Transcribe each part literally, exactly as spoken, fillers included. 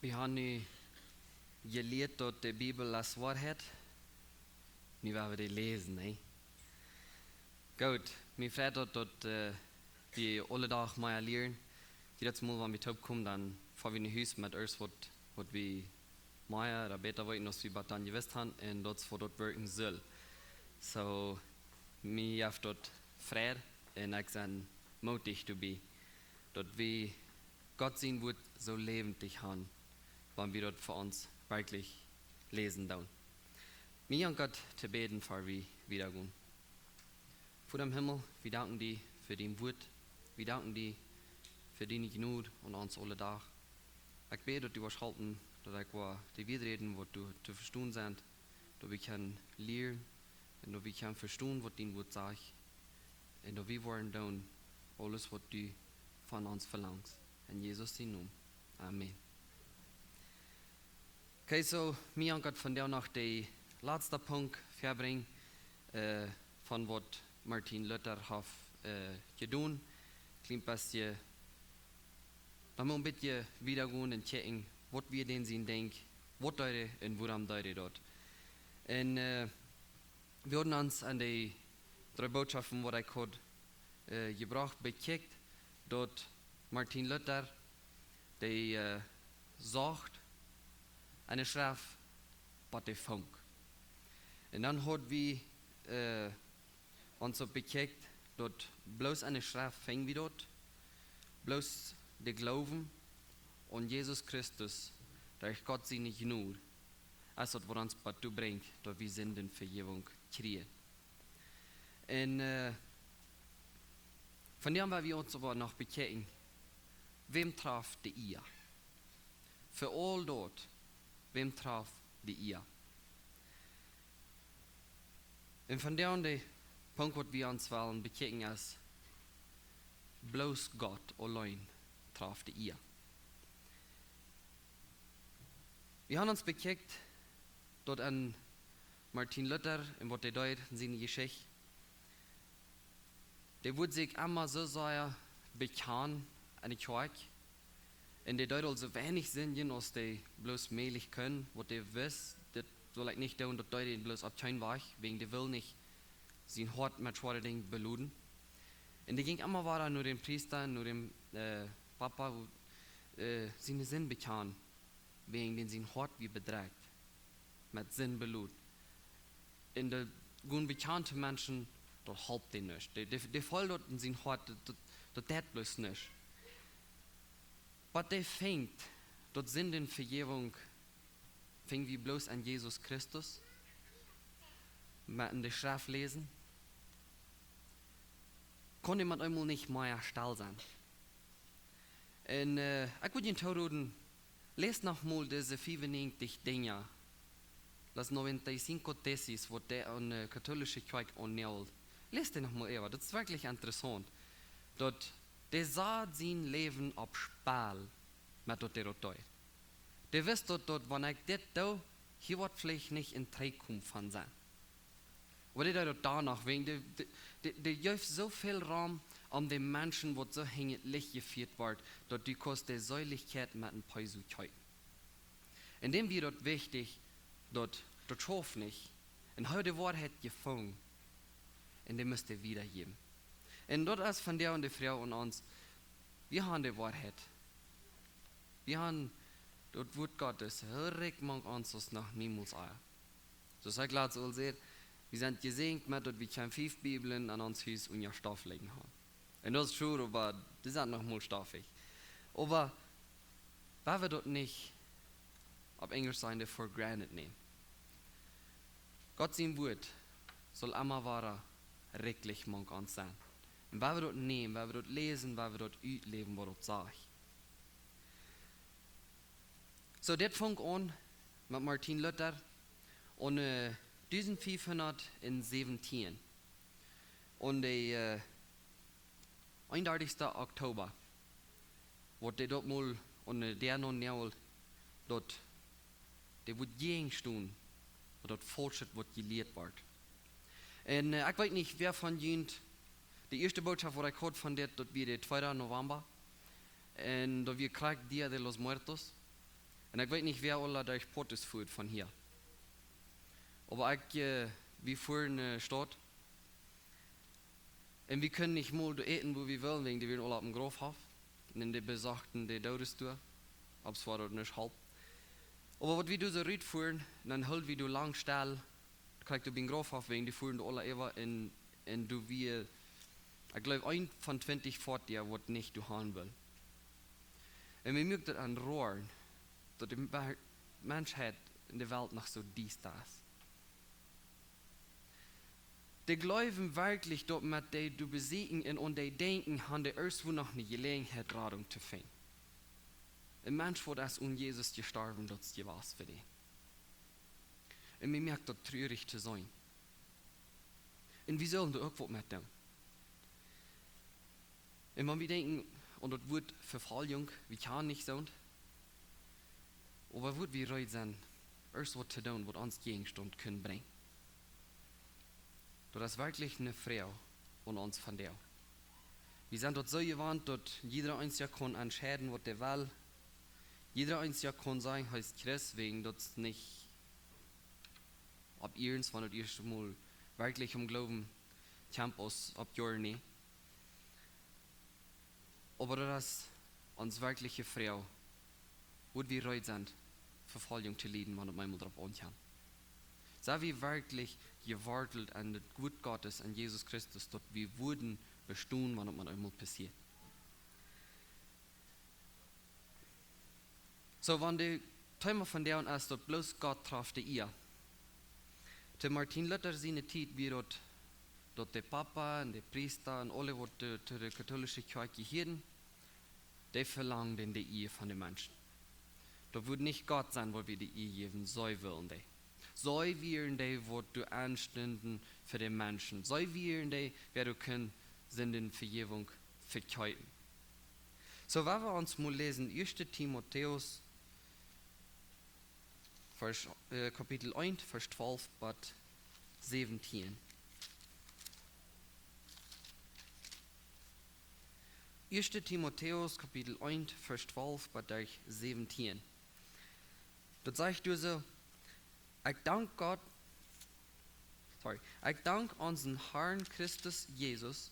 Wie haben nu geliet daut de Bibel es Woarheit. Nu woa wie dee läsen, nä? Goot, mie freit daut, daut, äh, wie aule Dach mea lieren. Jiedet Mol, wan wie toopkomen, dan foa wie no Hus met irjent waut, waut wie mea ooda bäta weeten, aus wie bat dan jewist haben, un daut es waut daut werkjen saul. Soo, mie jeft daut Freid un ekj sie mootich doabie, daut wie Gott sien Wuat soo läwendich haben, wan wie daut fa ons werkjlich läsen doonen. Mie jankat to bäden, ea wie wieda gonen. Voda em Himmel, wie danken die fa dien Wuat. Wie danken die fa diene Jnod aun ons aule Dach. Ekj bäd, daut du woascht halpen, daut ekj woa de Wieed räden, waut doa to vestonen sent, daut wie kjennen lieren un daut wie kjennen vestonen, waut dien Wuat sajcht, un daut wie woaren doonen aules, waut du von ons velangst. En Jesus sien Nomen. Amen. Okay, soo, mie jankat vondoag noch de latste Punkt väabrinjen, äh, von waut Martin Luther haft, äh, jedonen. Kjlien bät, dan mau een bät wieda gonen un checken, waut wia dän sien Denkj, waut deed hee un wuarom deed hee daut. Un, äh, wie hauden ons aun de dree Bootschoften, waut ekj haud, äh, jebrocht, bekjikjt, daut Martin Luther, dee, äh, socht enne Schreft, waut dee funk. Un dan haud wie, äh, ons opp bekjikjt, daut bloos enne Schreft finj wie daut, bloos de Gloowen aun Jesus Christus, derch Gott siene Jnod, es daut, waut ons bat doa brinjt, daut wie Sindenvejäwunk kjrieen. Un, äh, vondoag woa wie ons oba noch bekjikjen, wäm traft de Ia? Fa aul daut, wäm traft de Ia? Un vondoag de Punkt, waut wie ons wellen bekjikjen, es, bloos Gott auleen traft de Ia. Wie haben ons bekjikjt, daut aun Martin Luther un waut hee deed en siene Jeschicht. Dee wudd sikj emma soo sea bekjanen aun de Kjoakj. Un dee deed aul soo weinich Sinden aus dee bloos mäajlich kunn, waut dee wist, dit well ekj nich doonen, daut deed hee bloos opp kjeen Wajch, wäajen dee wull nich sien Hoat met schwoare Dinja beloden. Un dee jinkj emma wada no dän Priesta, no dän, äh, Papa, äh, siene Sind bekjanen, wäajen dän sien Hoat wia bedrekjt, met Sind beloden. Un dee gonen bekjanen to Menschen, daut halpt dän nuscht. Dee, dee, dee feelt daut en sien Hoat, daut, daut, daut deit bloos nuscht. Waut dee finjt, daut Sindenvejäwunk finj wie bloos aun Jesus Christus, met en de Schreft läsen, kunn hee met eemol nich mea stell sennen. Un, äh, ekj wudd junt toroden, läst noch mol dise fiefunnäajentich Dinja, las noventa y cinco tesis, waut dee aun de, äh, katolische Kjoakj aunnäajelt. Läst dee noch mol äwa, daut es werkjlich interessaunt. Daut dee sad sien Läwen opp Spell met daut dee daut deed. Dee wist daut, daut wan ekj dit doo, hia woat veleicht nich een Trigjkomen von sennen. Oba dee deed daut doano, wäajen dee, dee, dee, dee jeef soo väl Rum om de Menschen, waut soo hinjat Licht jefieet wort, daut du kaust de Seelichkjeit met een Peso kjeepen. Un däm wia daut wichtich, daut, daut schauft nich. Un hee haud de Woarheit jefungen. Un dee must dee wiedajäwen. Un daut es vondoag de Froag aun ons. Wie haben de Woarheit. Wie haben daut Wuat Gottes soo rikj mank ons aus noch niemols ea. Soo aus ekj latst aul säd, wie sent jesäajent met daut wie kjeene fief Bibeln aun ons Hus unja Stoff lijen haben. Un daut es true, oba dee sent noch mol stoffich. Oba woa wie daut nich, opp Enjlisch sajen dee, for granted nämen. Gott sien Wuat saul emma wada rikjlich mank ons sennen. Un woa wie daut nämen, woa wie daut läsen, woa wie daut utläwen, waut daut sajcht. Soo, dit funk aun met Martin Luther aun, äh, dusent fiefhundat säwentieen. Aun de, äh, eenundartichsten Oktoba, waut dee daut mol aun de Däa no näajelt, daut dee wudd jäajen stonen, daut daut faulsche waut jelieet wort. Un, äh, ekj weet nich, wäa von junt, de ieeschte Bootschoft, waut ekj haud von dit, daut wia de tweede November. Un daut wia krakjt Día de los Muertos. Un ekj weet nich, wäa aula derch Portus fuat von hia. Oba ekj, äh, wie fuaren, äh, Staut. Un wie kunnen nich mol doa äten, wua wie wullen, wäajen dee wieren aula oppem Graufhoff. Un dee besochten de Doodes doa, opp soo daut nich holp. Oba waut wie doa soo rut fuaren, dan hilt wie doa lang stell. Kjikj, doa biem Graufhoff, wäajen dee fuaren doa aula äwa un, un doa wia, ekj jleew, eent von twintich Foatieja, waut nich doa han wull. Un mie muak daut aun roaren, daut de Mer-, Menschheit en de Welt noch soo diesta es. Dee jleewen werkjlich, daut met dee doa besieekjen un aun dee denkjen, han dee ieescht wua noch ne Jeläajenheit, Radunk to finjen. Een Mensch, waut es onen Jesus jestorwen, daut es jewast fa dän. Un mie moakt daut trurich to seenen. Un wie sellen doa uk waut met doonen. Un wan wie denkjen aun daut Wuat Vefoljunk, wie kjennen nich soont, oba wudd wie reed sennen, ieescht waut to doonen, waut ons Jäajenstaunt kunn brinjen? Daut es werkjlich ne Froag aun ons vondoag. Wie sent daut soo jewant, daut jieda eena kaun entscheiden, waut hee well. Jieda eena kaun sajen, hee es Christ, wäajen daut es nich opp ieescht, wan daut ieescht mol werkjlich om Gloowen kjemt aus opp Joaren, nä. Oba daut es ons werkjliche Froag, wudd wie reed sennen, Vefoljunk to lieden, wan daut eemol doaropp aunkjemt? Sent wie werkjlich jewortelt aun daut Wuat Gottes, aun Jesus Christus, daut wie wudden bestonen, wan daut eemol passieet? Soo, wan daut Thema vondoag es, daut bloos Gott traft de Ea. Dee Martin Luther siene Tiet wia daut, daut de Papa un de Priesta un aule, waut de, to de katholische Kjoakj jehieeden, dee velangden de Ea von de Menschen. Daut wudd nich Gott sennen, waut wie de Ea jäwen, see wullen dee. See wieren dee, waut doa enstunden fa de Menschen. See wieren dee, wäa doa kunn Sindenvejäwunk vekjeepen. Soo, wan wie ons mol läsen, ieeschte Timotäus, Varsch, äh, Kapitel eent, Varsch twalf bat säwentieen. Ieeschte Timotäus, Kapitel eent, Varsch twalf bat säwentieen. Daut sajcht doa soo: Ekj dank Gott, sorry, ekj dank onsen Harn Christus Jesus,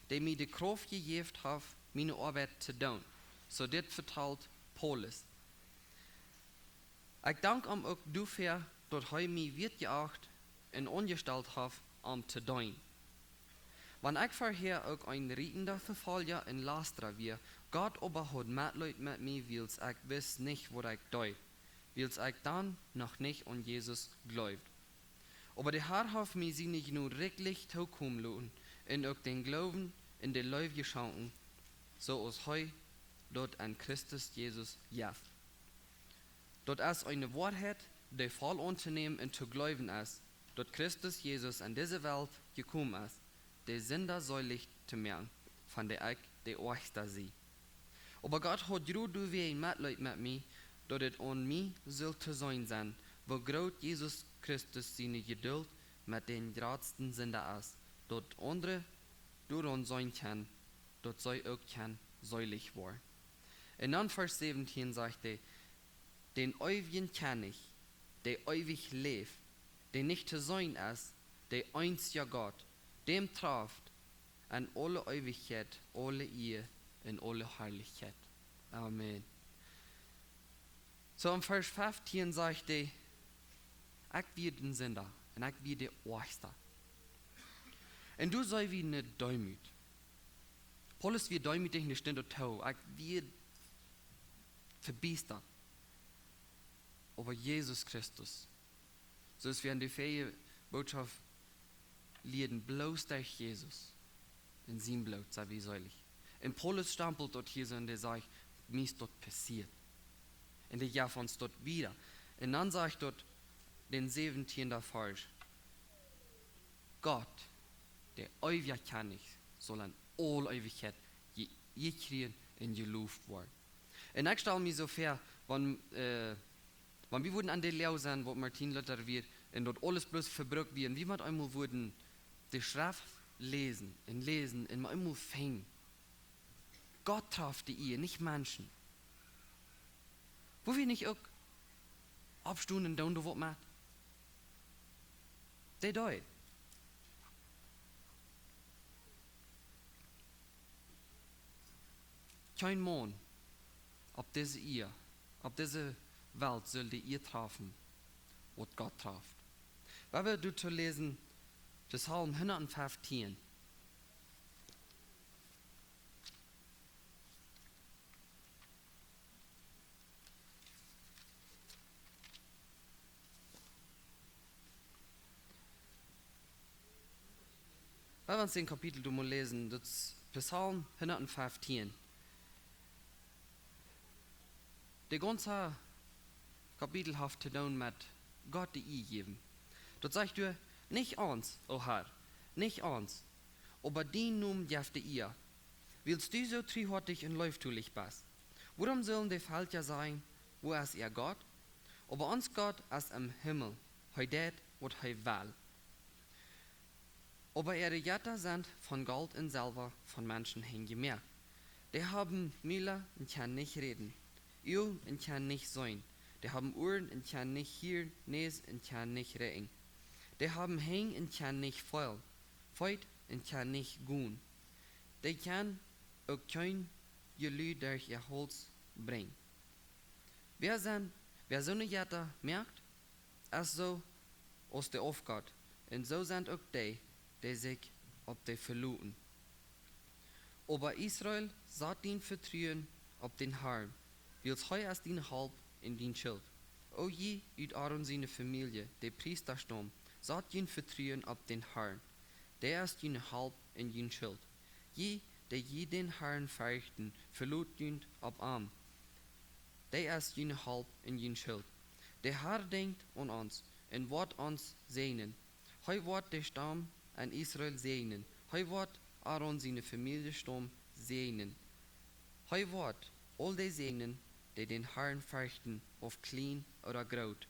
dee mie de Krauft jejäft haft, miene Oabeit to doonen. Soo dit vetalt Paulus. Ekj dank am uk doafäa, daut hee mie wieet jeacht un aunjestalt haft, am to deenen. Wan ekj verhäa uk een rietenda Vefolja un Lastera wia, Gott oba haud Metleet met mie, wiels ekj wist nich, waut ekj deed, wiels ekj dan noch nich aun Jesus jleewd. Oba de Har haft mie siene Jnod rikjlich tookomen loten un uk dän Gloowen un de Leew jeschonken, soo aus hee daut aun Christus Jesus jeft. Daut es eene Woarheit, dee voll auntonämen un to jleewen es, daut Christus Jesus en dise Welt jekomen es, de Sinda seelich to moaken, von dee ekj de oajchsta sie. Oba Gott haud jrod doawäajen Metleet met mie, daut et aun mie sull to seenen sennen, woo groot Jesus Christus siene Jedult met dän jratsten Sinda es, daut aundre doaraun seenen kjennen, daut see uk kjennen seelich woaren. Un dan Varsch säwentieen sajcht hee: Dän eewjen Kjennich, dee eewich läft, dee nich to seenen es, de eensja Gott, däm traft en aule Eewichkjeit aule Ea un aule Harlichkjeit. Amen. Soo, em Varsch feftieen sajcht hee: Ekj wia een Sinda un ekj wia de oajchsta. Un doa see wie ne Deemoot. Paulus wia deemootich un hee stunt doa too: Ekj wia vebiestat. Oba Jesus Christus, soo aus wie en de väaje Bootschoft lieeden, bloos derch Jesus un sien Bloot sent wie seelich. Un Paulus stempelt daut hia soo un dee sajcht: Mie es daut passieet. Un dee jeft ons daut wada. Un dan sajcht daut, dän säwentienden Varsch: Gott, de eewja Kjennich, saul en aule Eewichkjeit je-, jekjräajen un jeloft woaren. Un ekj stal mie soo väa, wan, äh, wan wie wudden aun de Läajen sennen, waut Martin Luther wia, un daut aules bloos vebrukt wia, un wie met eemol wudden de Schreft läsen un läsen un met eemol finjen: Gott traft de Ea, nich Menschen. Wua wie nich uk oppstonen un doonen doa waut met. Dee deed. Kjeen Maun opp dise Ieed, opp dise Welt sull de Ieed trafen, waut Gott traft. Wie woaren doa läsen, Psalm hundatfeftieen. Wie woaren daut Kapitel doa mol läsen, daut es Psalm hundatfeftieen. Daut gaunze Kapitel haft to doonen met Gott de Ieed jäwen. Daut sajcht doa: "Nich ons, o Herr, nich ons, oba dienen Nomen jeft de Ieed, wiels du soo truhoatich un leeftolich best. Wuarom sellen de Velkja sajen: Wua es äa Gott? Oba ons Gott es em Himmel, hee deit, waut hee well. Oba äare Jetta sent von Golt un Selwa, von Menschenhenj jemoakt. Dee haben Mula un kjennen nich räden, Uagen un kjennen nich seenen. Dee haben Uaren un kjennen nich hieren, Näs un kjennen nich rikjen. Dee haben Henj un kjennen nich feelen, Feet un kjennen nich gonen. Dee kjennen uk kjeen Jelud derch äa Hauls brinjen. Wäa sent, wäa soone Jetta moakt, es soo aus de Aufgott, un soo sent uk dee, dee sikj opp dee veloten. Oba Israel, sat dien Vetruen opp dän Harn, wiels hee es diene Help un dien Schilt. O jie ut Aaron siene Famielje, de Priestastaum, sat jun Vetruen opp dän Harn, dee es june Help un jun Schilt. Jie, dee jie dän Harn ferchten, velot junt opp am, dee es june Help un jun Schilt. De Herr denkjt aun ons un woat ons säajnen. Hee woat de Staum en Israel säajnen. Hee woat Aaron siene Famielje Staum säajnen. Hee woat aul dee säajnen, dee dän Harn ferchten, auf kjlien ooda groot.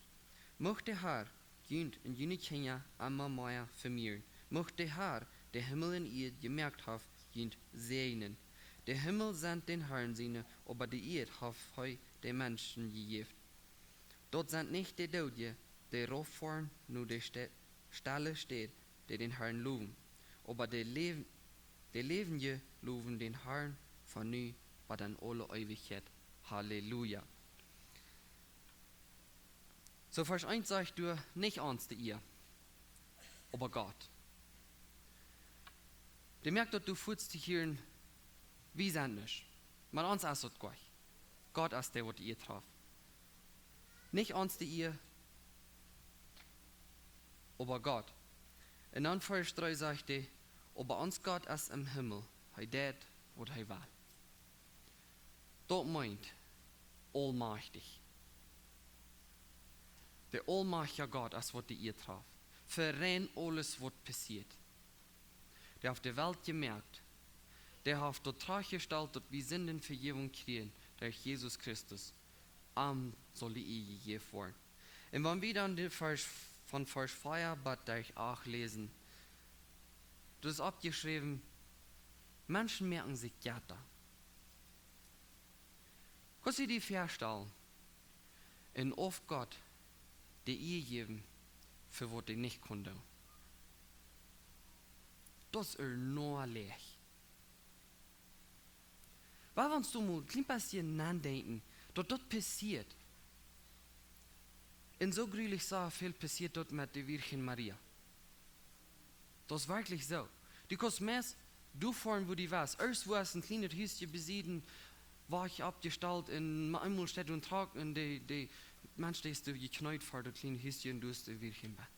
Mucht de Herr junt un june Kjinja emma mea vemieren. Mucht de Herr, dee Himmel un Ieed jemoakt haft, junt säajnen. De Himmel sent dän Harn siene, oba de Ieed haft hee de Menschen jejäft. Daut sent nich de Doodje, dee rauffoaren no de Städ, stelle Städ, dee dän Harn lowen. Oba de Läw-, de Läwendje lowen dän Harn von nu bat en aule Eewichkjeit. Halleluja." Soo, Varsch eent sajcht doa: "Nich ons de Ieed, oba Gott." Dee moakt daut doa fuaz to hieren, wie sent nuscht. Mau ons es daut goa. Gott es dee, waut de Ieed traft. "Nich ons de Ieed, oba Gott." Un dan Varsch dree sajcht hee: "Oba ons Gott es em Himmel, hee deit, waut hee well." Daut meent aulmajchtich. De aulmajchtja Gott es, waut de Ieed traft. Ver rein aules, waut passieet. Dee haft de Welt jemoakt. Dee haft daut trajchtjestalt, daut wie Sindenvejäwunk kjrieen derch Jesus Christus. Am saul de Ea jejäft woaren. Un wan wie dan de Varsch, von Varsch vea bat derch acht läsen, daut es oppjeschräwen: Menschen moaken sikj Jetta. Kaust du die väastalen? Un Aufgott de Ea jäwen fa waut hee nich kunn doonen. Daut es ea noa läach. Wie woaren ons mol een kjlien bät nodenkjen, daut daut passieet. Un soo grulich soo väl passieet daut met de Virgin Maria. Daut es werkjlich soo. Du kaust meist doa foaren, wua du west. Ieescht wia een kjlienet Hüsje besieden, wia oppjestalt un mau eemol steit een Truck un de, de Mensch, dee es doa jekjneet ver daut kjliene Hüsje un doa es de Virgin bie.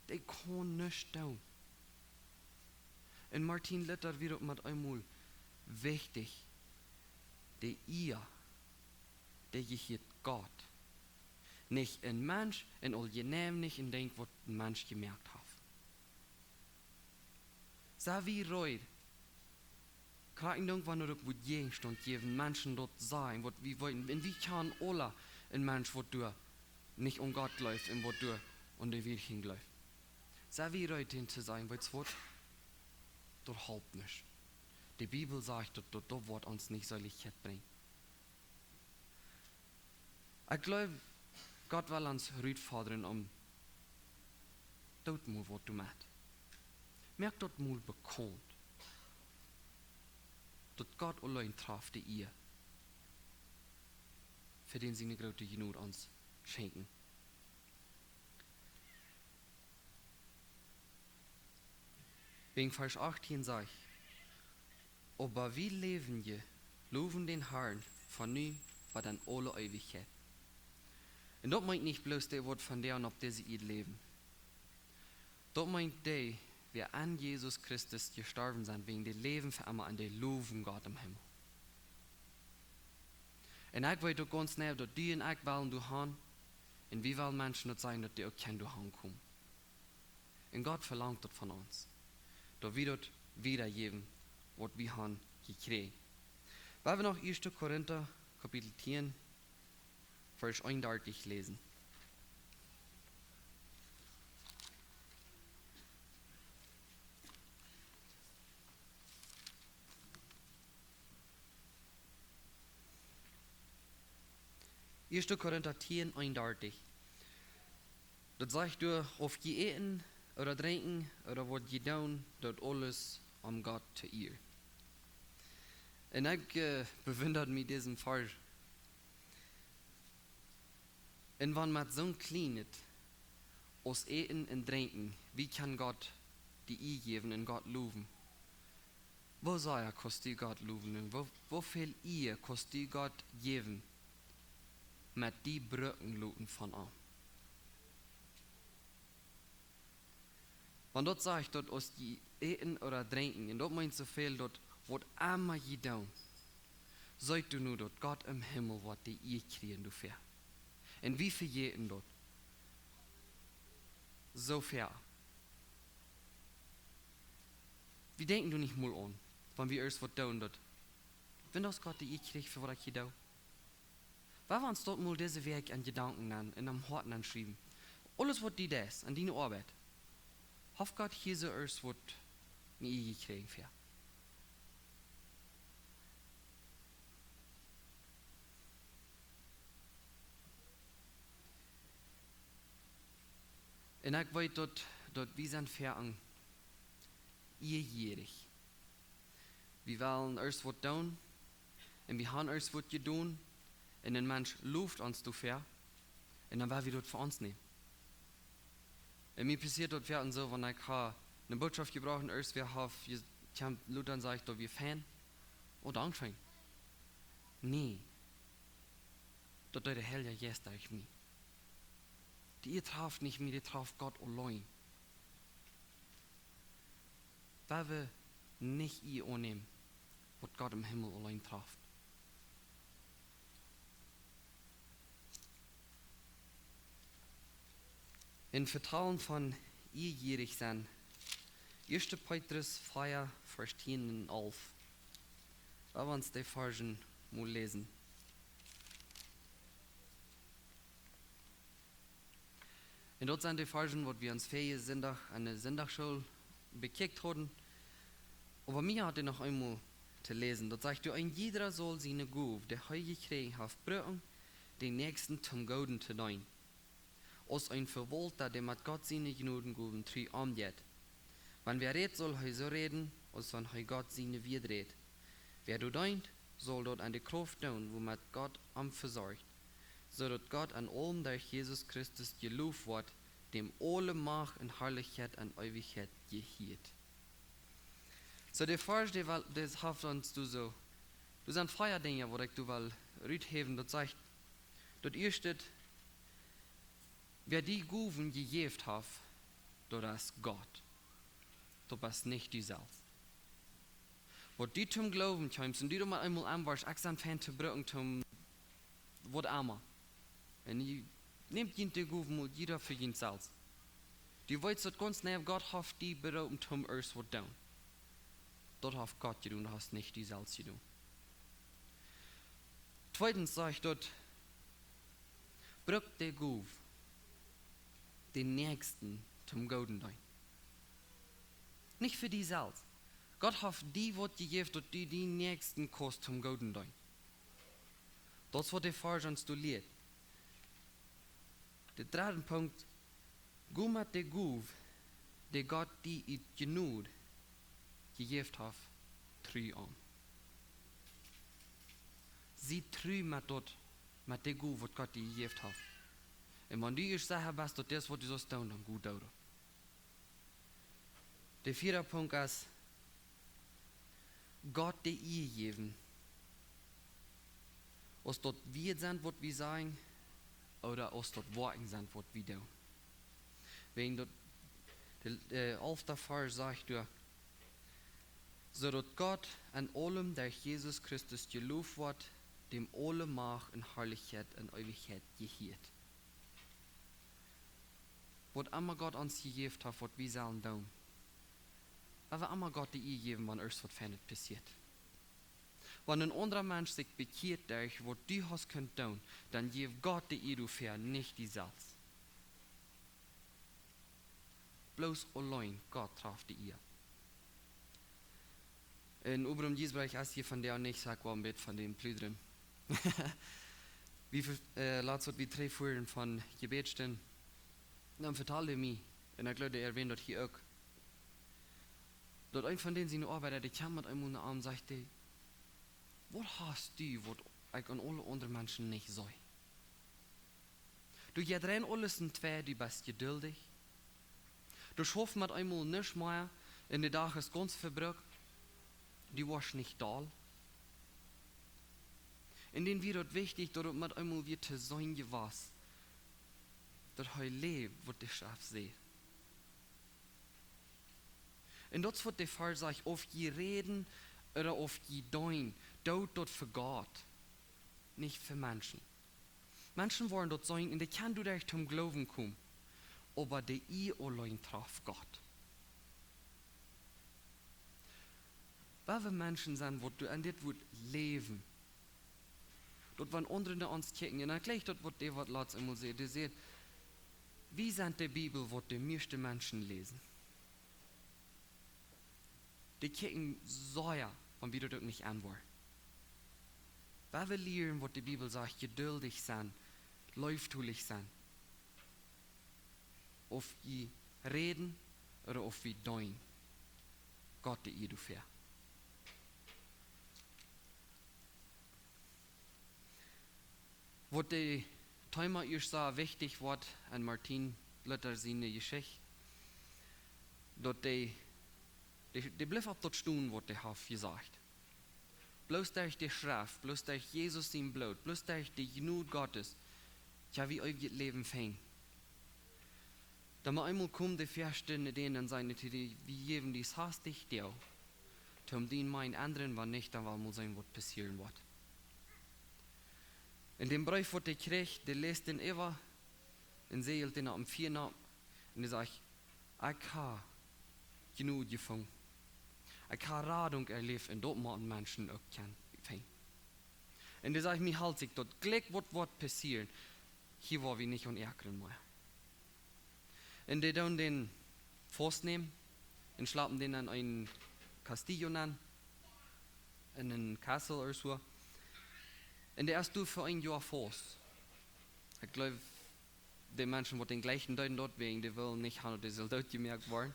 Dee kaun nuscht doonen. Un Martin Luther wia uk met eemol wichtich. De Ea, dee jehieet Gott. Nich een Mensch, un aul jeneiw nich een Dinkj, waut een Mensch jemoakt haft. Sent wie reed, krakjt dan, wan et uk woat Jäajenstaunt jäwen, Menschen daut sajen, waut wie weeten, un wie kjanen aula een Mensch, waut doa nich aun Gott jleeft un waut doa aun de Virgin jleeft. Sent wie reed, an to sajen: "Weetst waut? Daut halpt nuscht. De Bibel sajcht, daut, daut, daut woat ons nich Seelichkjeit brinjen." Ekj jleew, Gott well ons rutfodren om: Doot mol waut doamet. Moakt daut mol bekaunt, daut Gott auleen traft de Ea, fa dän siene groote Jnod ons schenkjen. Wäajen Varsch achtieen sajcht: Oba wie Läwendje lowen dän Harn von nu bat en aule Eewichkjeit. Un daut meent nich bloos dee, waut vondoag opp dise Ieed läwen. Daut meent dee, wäa aun Jesus Christus jestorwen sent, wäajen dee läwen fa emma un dee lowen Gott em Himmel. Un ekj weet uk gaunz jeneiw, daut du un ekj wellen doa han, un wie wellen Menschen daut sajen, daut dee uk kjennen doa han komen. Un Gott velangt daut von ons, daut wie daut wiedajäwen, waut wie han jekjräajen. Wie wellen noch ieeschte Korinta, Kapitel tieen, Varsch eenundartich läsen. Ieeschte Korinta tieen, eenundartich. Daut sajcht doa: Auf jie äten ooda drinkjen ooda waut jie doonen, doot aules om Gott to Ea. Un ekj, äh, bewunda mie disen Varsch. Un wan met soon kjlienet aus äten un drinkjen, wie kjennen Gott de Ea jäwen un Gott lowen, woo sea kaust du Gott lowen un woo, woo väl Ea kaust du Gott jäwen met die brucken loten von am? Wan daut sajcht, daut aus jie äten ooda drinkjen, un daut meent soo väl, daut waut emma jie doonen, seet du nu, daut Gott em Himmel woat de Ea kjrieen doafäa. Un wie vejäten daut soo väl. Wie denkjen doa nich mol aun, wan wie ieescht waut doonen, daut, wan daut Gott de Ea kjricht fa waut ekj hia doo. Wie wellen ons daut mol dise Wäakj aun Jedanken nämen un aum Hoat aunschriewen. Aules waut du deist aun diene Oabeit, haft Gott hia soo ieescht waut ne Ea jekjräajen fa? Un ekj weet daut, daut wie sent foaken eajierich. Wie wellen ieescht waut doonen, un wie han ieescht waut jedonen, un een Mensch loft ons doafäa, un dan well wie daut fa ons nämen. Un mie passieet daut foaken soo, wan ekj ha ne Bootschoft jebrocht un ieescht wäa haft je-, kjemt lota un sajcht, daut wia fein. Oh, dankscheen. Nä. Daut deed de Heilje Jeist derch mie. De Ea traft nich mie, dee traft Gott auleen. Wie wellen nich Ea aunnämen, waut Gott em Himmel auleen traft. Em Vetalen von eajierich sennen, ieeschte Petrus vea, Varsch tieen un alf. Lot ons dee Varzen mol läsen. Un daut sent dee Varzen, waut wie ons väajen Sindach aun de Sindachschool bekjikjt hauden. Oba mie haud et noch eemol to läsen. Daut sajcht: Doa een jieda saul siene Gow, dee hee jekjräajen haft, brucken, dän Näakjsten toom Gooden to deenen. Aus een Vewaulta, dee met Gott siene Jnodengowen tru omjeit. Wan wäa rät, saul hee soo räden, aus wan hee Gott siene Wieed rät. Wäa doa deent, saul daut aun de Krauft doonen, wuamet Gott am vesorcht, soo daut Gott en aulem derch Jesus Christus jeloft woat, däm aule Macht un Harlichkjeit en Eewichkjeit jehieet. Soo, de Varsch, dee wel, dee haft ons doa soo, doa sent vea Dinja, waut ekj doa well ruthäwen. Daut sajcht, daut ieeschte, wäa die Gowen jejäft haft, daut es Gott. Daut best nich du selfst. Waut du toom Gloowen kjeemst un du doa met eemol aun woascht, ekj sie fein to brucken toom waut emma. Un jie nämt junt de Gowen mol jieda fa junt selfst. Du weetst daut gaunz jeneiw, Gott haft die beroopen toom ieescht waut doonen. Daut haft Gott jedonen, daut hast nich du selfst jedonen. Tweedens sajcht daut, bruck de Gow, dän Näakjsten toom Gooden deenen. Nich fa die selfst. Gott haft die waut jejäft, daut du dän Näakjsten kaust toom Gooden deenen. Daut es waut de Varsch ons doa lieet. De dredde Punkt: Go met de Gow, dee Gott die ut Jnod jejäft haft, tru om. Sie tru met daut, met de Gow, waut Gott die jejäft haft. Un wan du ieescht secha best, daut es, waut du saust doonen, dan go doo daut. De vieede Punkt es: Gott de Iea jäwen. Aus daut Wieed sent, waut wie sajen, ooda aus daut Woakjen sent, waut wie doonen. Wäajen daut, de, de alfta Varsch sajcht doa: Soo daut Gott en aulem derch Jesus Christus jeloft woat, däm aule Macht un Harlichkjeit en Eewichkjeit jehieet. Waut emma Gott ons jejäft haft, waut wie sellen doonen, woa wie emma Gott de Iea jäwen, wan ons waut Feinet passieet. Wan een aundra Mensch sikj bekjieet derch waut du hast kunt doonen, dan jeff Gott de Iea doafäa, nich die selfst. Bloos auleen Gott traft de Iea. Un Obram Giesbrecht es hia vondoag nich, saj ekj woll, een bät von däm pludren. Wie ver-, äh, latst, waut wie trigj fuaren von Jebäd stonen, dan vetald hee mie, un ekj jleew, dee erwähnt daut hia uk, daut een von dän siene Oabeida, dee kjemt met eemol no am, sajcht hee: Waut hast du, waut ekj aun aule aundre Menschen nich see? Du jeit rein aules enn twee, du best jeduldich. Du schaufst met eemol nuscht mea, un de Dach es gaunz vebrukt. Du woascht nich doll. Un dän wia daut wichtich, daut et met eemol wia to seenen jewast, daut hee läft, waut de Schreft sajcht. Un daut es, waut de Varsch sajcht: Auf jie räden ooda auf jie deenen, doot daut fa Gott, nich fa Menschen. Menschen woaren daut seenen un dee kjennen doaderch toom Gloowen komen. Oba de Iea auleen traft Gott. Woa wie Menschen sennen, waut doa enn dit Wuat läwen, daut wan aundre no ons kjikjen, un dan jlikj daut, waut dee, waut latst eemol säd, dee säd: Wie sent de Bibel, waut de mieeschte Menschen läsen. Dee kjikjen sea, wan wie daut uk nich enwoaren. Woa wie lieren, waut de Bibel sajcht, jeduldich sennen, leeftolich sennen. Auf wie räden ooda auf wie deenen, Gott de Iea doafäa. Waut de Thema ieescht soo wichtich woat aun Martin Luther siene Jeschicht, daut dee, dee, dee blift opp daut stonen, waut dee haft jesajcht. Bloos derch de Schreft, bloos derch Jesus sien Bloot, bloos derch de Jnod Gottes, kjenn wie eewjet Läwen finjen. Dan mau eemol kjemt de Fieschta no dän un säd to dän: Wie jäwen die sastich Doag, toom dien Mind endren, wan nich, dan woa wie mol seenen, waut passieren woat. Un dän Breef, waut hee kjrieech, dee läst dän äwa un säajelt dän opp een Fia nopp. Un dee sajcht: Ekj hab Jnod jefungen. Ekj hab Radunk erläft, un daut motten Menschen uk kjennen finjen. Un dee sajcht: Mie helt sikj daut jlikj, waut woat passieren. Hia woa wie nich aun erkjren mea. Un dee doonen dän faustnämen un schlapen dän enn een castillo nenn, enn een castle ooda soo. Un dee es doa fa een Joa faust. Ekj jleew, de Menschen, waut dän jleichen deeden, daut wäajen, dee wullen nich haben, daut dee sull dootjemoakt woaren.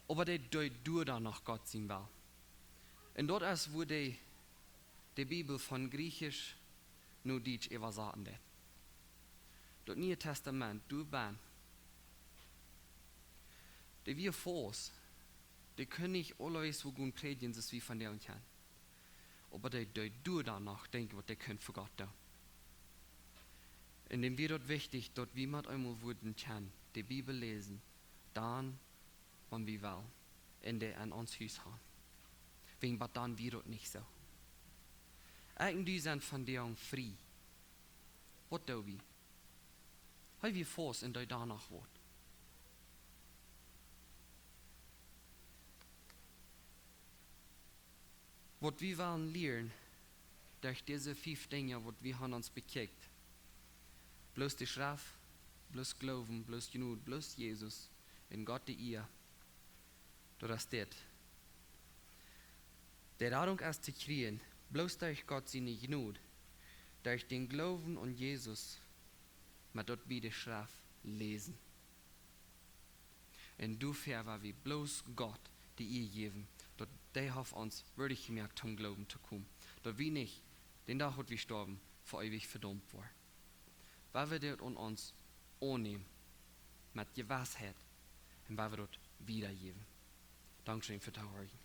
Oba dee deed doa dan noch Gott sien Well. Un daut es, woo dee de Bibel von Griechsch no Dietsch äwasaten deed. Daut Niee Tastament, doa benn, dee wia faust. Dee kunn nich aulawäajen soo goot prädjen, soo aus wie vondoag kjennen. Oba dee, dee deed doa dan noch denkjen, waut dee kunn fa Gott doonen. Un dän wia daut wichtich, daut wie met eemol wudden kjennen de Bibel läsen, dan, wan wie wellen, un dee aun ons Hus haben. Wäajen, bat dan wia daut nich soo. Ekj un du sent vondoag frie. Waut doo wie? Hee wia faust un dee deed noch waut. Waut wie wellen lieren derch dise fief Dinja, waut wie haben ons bekjikjt: bloos de Schreft, bloos Gloowen, bloos Jnod, bloos Jesus un Gott de Iea, daut es dit: De Radunk es to kjrieen bloos derch Gott siene Jnod, derch dän Gloowen aun Jesus, Met daut wie de Schreft läsen. Un doafäa woa wie bloos Gott de Iea jäwen, daut dee haft ons wieedich jemoakt toom Gloowen to komen, daut wie nich dän Dach waut wie stoawen fa eewich vedaumt woaren. Woa wie daut aun ons aunnämen met Jewissheit un woa wie daut wieda jäwen. Dankscheen fa daut Horchen.